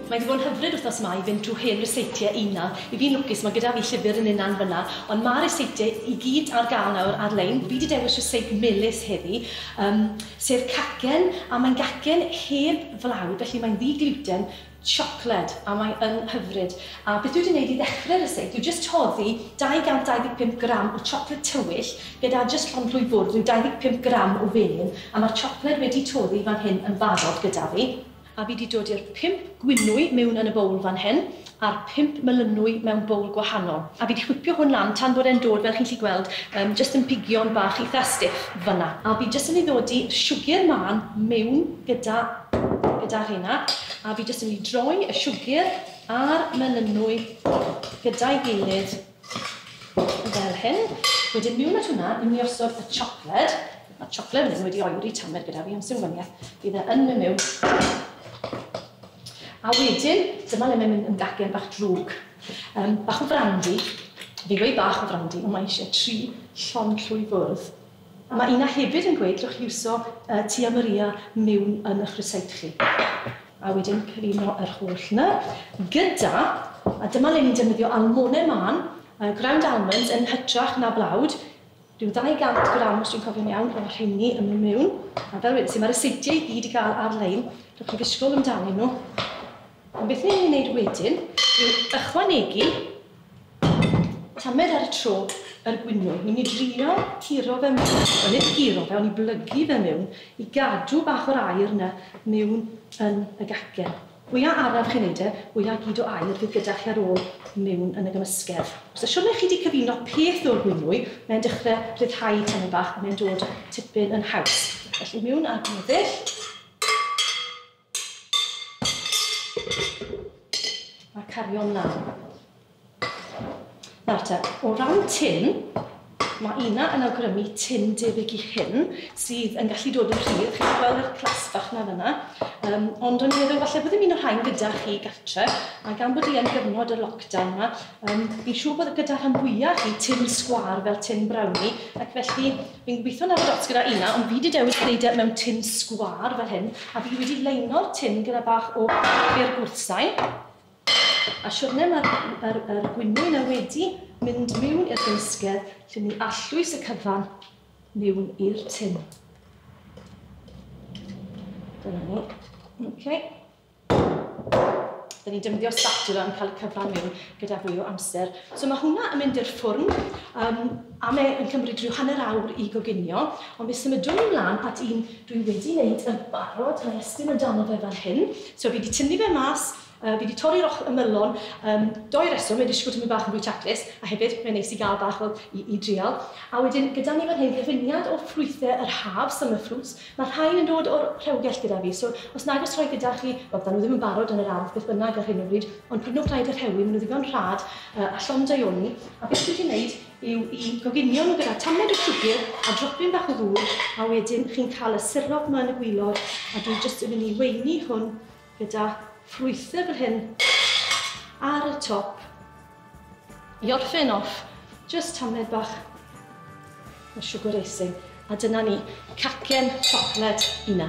Mae wedi bod yn hyfryd wythnos yma i fynd trwy hen ryseitiau Ina. I fi'n lwcus, mae gyda fi llyfr yn unan fyna, ond mae ryseitiau i gyd ar gael nawr ar-lein. Fi wedi dewis ryseit melys heddi, sef cacen, a mae'n gacen heb flawd, felly mae'n ddi-gluten, siocled, a mae yn hyfryd. A beth dwi wedi gwneud i ddechrau'r ryseit yw jyst toddi 225 gram o siocled tywyll gyda jyst llond llwy fwrdd, rhyw 25 gram o fenyn, a mae'r siocled wedi toddi fan hyn yn barod gyda fi. A fi wedi dod i'r 5 gwynwy mewn yn y bowl fan hyn, a'r 5 melynwy mewn bowl gwahanol. A fi wedi chwipio hwn lan tan bod e'n dod, fel chi'n gallu gweld, jyst yn pigion bach eitha stiff fyna. A fi jyst yn ei ddodi siwgr mân mewn gyda rheina. A fi jyst yn ei droi y siwgr a'r melynwy gyda'i gilydd fel hyn. Wedyn mewn at hwnna, ni'n mynd i osod y siocled. Mae'r siocled yn wedi oeri tamed gyda fi am symwniaeth. Bydd e yn mynd mewn. A wedyn, dyma le mae'n mynd yn gacen bach drwg. Bach o frandi, fi gweud bach o frandi, ond mae eisiau 3 llond llwy fwrdd. A mae Ina hefyd yn gweud, llwch chi iwso Tia Maria mewn yn eich ryseit chi. A wedyn cyfuno yr holl yna gyda, a dyma le ni'n defnyddio almonau mân, ground almonds yn hytrach na blawd, rhyw 200 gram, os dwi'n cofio'n iawn, o'r rheini yn mynd mewn. A fel wedes i, mae'r ryseitiau i gyd i gael ar-lein, rhowch chi ddisgwyl amdanyn nhw. Ond beth ni'n ei wneud wedyn yw ychwanegu tamed ar y tro yr gwynwy. Ni'n mynd i drio curo fe mewn, wel nid curo fe, ond i blygu fe mewn, i gadw bach o'r aer yna mewn yn y gacen. Fwya araf chi'n neud e, fwya gyd o aer fydd gyda chi ar ôl mewn yn y gymysgedd. Os y siwrne chi wedi cyfuno peth o'r gwynwy, mae'n dechrau rhyddhau tamed bach a mae'n dod tipyn yn haws. Felly mewn â'r gweddill. A cario ymlaen. Nawr te, o ran tin, mae Ina yn awgrymu tin debyg i hyn, sydd yn gallu dod yn rhydd. Chi'n gweld yr clasp bach na fyna. Ond o'n i'n meddwl falle bod ddim un o'r rhain gyda chi gartre, a gan bod hi yn gyfnod y lockdown yma, fi'n siŵr bod gyda rhan fwyaf chi tin sgwâr fel tin brownie, ac felly fi'n gobeithio na fod ots gyda Ina, ond fi wedi dewis gwneud e mewn tin sgwâr fel hyn, a fi wedi leino'r tin gyda bach o bapur gwrthsain. A siwrne mae'r gwynwy yna wedi mynd mewn i'r gymysgedd, lle ni allwys y cyfan mewn i'r tin. Dyna ni. Okay. Dyn ni'n defnyddio spatula yn cael y cyfan mewn gyda fwy o amser. So mae hwnna yn mynd i'r ffwrn, a mae yn cymryd rhyw hanner awr i goginio, ond fe symudwn ni ymlaen at un dwi wedi wneud yn barod, mae Estyn amdano fe fan hyn. So fi wedi tynnu fe mas, fi wedi torri'r ymylon, doi reswm, mae'n disgwyl tymed bach yn fwy taclus, a hefyd mae'n neis i gael bach o i drial. A wedyn gyda ni fan hyn gyfuniad o ffrwythau yr haf, summer fruits, mae rhain yn dod o'r rhewgell gyda fi, so os nag oes rhai gyda chi, wel, byddan nhw ddim yn barod yn yr ardd beth bynnag ar hyn o bryd, ond prynwch rhai o'r rhewi, maen nhw ddigon rhad, a llond daioni. A beth dwi wedi wneud yw i goginio nhw gyda tamed o siwgr a dropyn bach o ddŵr, a wedyn chi'n cael y sirop yma yn y gwilod, a dwi jyst yn mynd i weini hwn gyda ffrwythau fel hyn ar y top. I orffen off, jyst tamed bach o siwgr racing. A dyna ni, cacen siocled Ina.